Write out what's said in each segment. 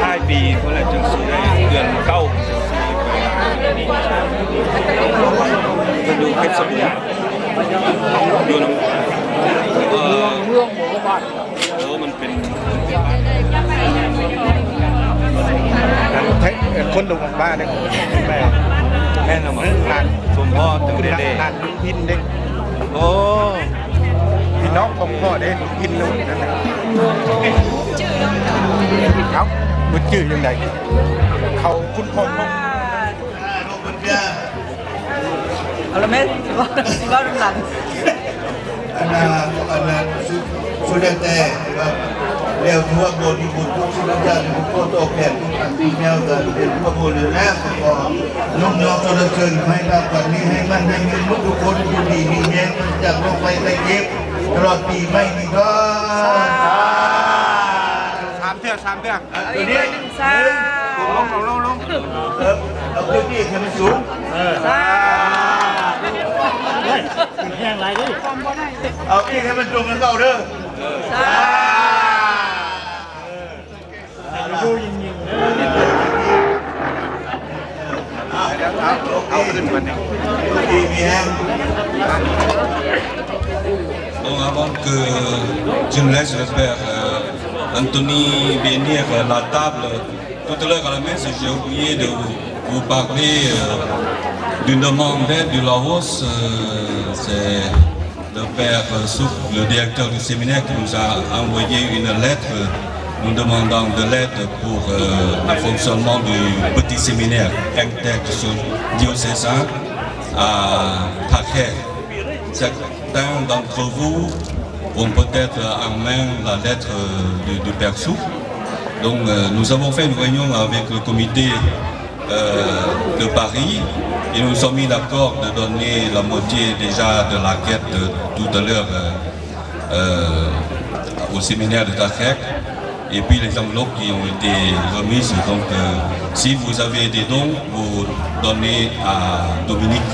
ທ້າຍປີພຸ້ນແຫຼະ ຈຶ່ງຊິໄດ້ເດືອນເກົ້າ ຢູ່ເພັດສະບູນ ຢູ່ນຳ ເອີ ເມືອງ ເມືອງບໍ່ບາດ ໂອ້ ມັນເປັນ ເອີ ຄົນລົງອອກມາເດ້ ແມ່ນ ແມ່ນແລ້ວບໍ່? ເອີ ງານສົມພໍ້ ເອີ ເປັນງານລຸງພິນເດ້. ໂອ້ ພີ່ນ້ອງຂອງພໍ່ເດ້ ລຸງພິນ ລູກນັ້ນນະ. ເອົ້າ ບໍ່ຈື່ຈັ່ງໃດ ເຂົາຄຸນພໍ່ ເອົາລະແມ່ນ ຊິເວົ້າ ຊິເວົ້ານຳຫຼັງ. ອັນນ່າ ອັນນັ້ນ ສຸດ ສຸດແລ້ວແຕ່ ແລ້ວທົ່ວບໍລິບົດທຸກສິ່ງທຸກຢ່າງ ນີ້ກໍຕົວແທນທຸກອັນ ທີ່ແນວການເປັນພວກໂມເດລແລ້ວ ກໍນົບນ້ອມສະເຫຼີນໃຫ້ກັບວັນນີ້ ໃຫ້ມັນໃຫ້ມີໝົດທຸກຄົນ ຢູ່ດີມີແຮງ ປາສະຈາກໂລກໄພໄຂ້ເຈັບ ຕະຫຼອດປີໃໝ່ນີ້ເດີ. ສາມເທື່ອ ສາມເທື່ອ. ເອີ ເອົາອີກໜ້ອຍໜຶ່ງ ສາທຸ. ລົງ ລົງ ລົງ ລົງ ເອີ ເອົາເກົ້າອີກໃຫ້ມັນສູງ. ເອີ ສາທຸ. ໂອ້ຍ ແຮງຫຼາຍເດ້. ເອົາອີກໃຫ້ມັນຕົງກັນເກົ່າເດີ. ສາທຸ. ເອົາຂຶ້ນມານີ້. Bon, avant que je ne laisse le père, euh, Anthony bénir, euh, la table, tout à l'heure à la messe, j'ai oublié de vous, vous parler, euh, d'une demande d'aide du Laos. Euh, c'est Le père, euh, Souk, le directeur du séminaire, qui nous a envoyé une lettre nous demandant de l'aide pour, euh, le fonctionnement du petit séminaire interdiocésain à Takhek. Certains d'entre vous ont peut-être en main la lettre, euh, du, du père Souk. Donc, euh, nous avons fait une réunion avec le comité euh, de Paris, et nous nous sommes mis d'accord de donner la moitié déjà de la quête, euh, tout à l'heure, euh, euh, au séminaire de Takhek, et puis les enveloppes qui ont été remises. Donc, euh, si vous avez des dons, vous donnez à Dominique.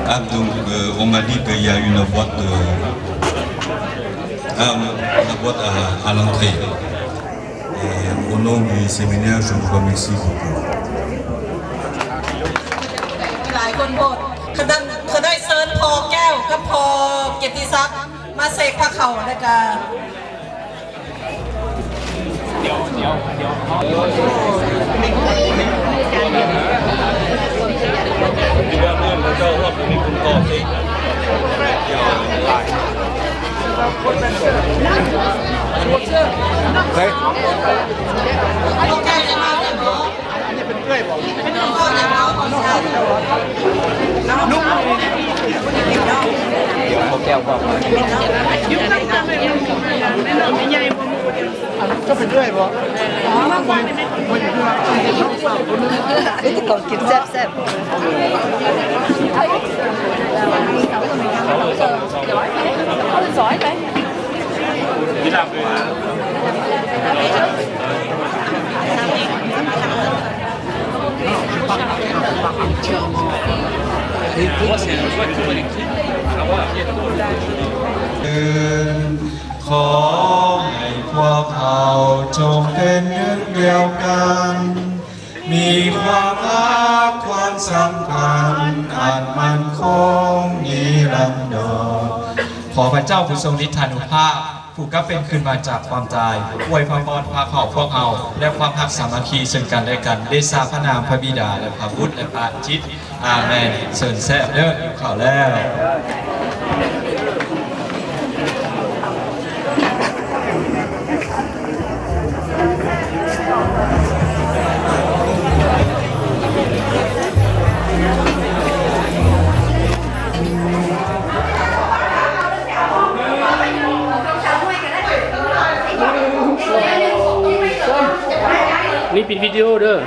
Ah, donc, euh, on m'a dit qu'il y a une boîte, euh, ah, une boîte à, à l'entrée. Et au nom du séminaire, je vous remercie beaucoup. ຫຼາຍຄົນໂພດ. ຂະໄດ້ ຂະໄດ້ເຊີນພໍ່ແກ້ວກັບພໍ່ກຽດຕິສັກມາເສກພະເຂົ້າ ແລ້ວກະ ເຈົ້າເປັນເອື້ອຍບໍ່? ມີແຕ່ຂອງກິນແຊບໆ. ຂໍໃຫ້ພວກເຮົາຈົ່ງເປັນໜຶ່ງດຽວກັນ, ມີຄວາມຮັກຄວາມສຳພັນອັນໝັ້ນຄົງນິລັນດອນ. ຂໍພະເຈົ້າຜູ້ຊົງລິດທານຸພາບ ຜູ້ກັບເປັນຄືນມາຈາກຄວາມຕາຍ ອວຍພະພອນພາເຂົ້າພວກເຮົາ ແລະ ຄວາມຮັກສາມັກຄີເຊິ່ງກັນແລະກັນ ເດຊາພະນາມພະບິດາ ແລະ ພະບຸດ ແລະ ພະຈິດ. ອາເມນ. ເຊີນແຊບເດີ້ ຫິວເຂົ້າແລ້ວ. ນີ້ປິດວິດີໂອເດີ້.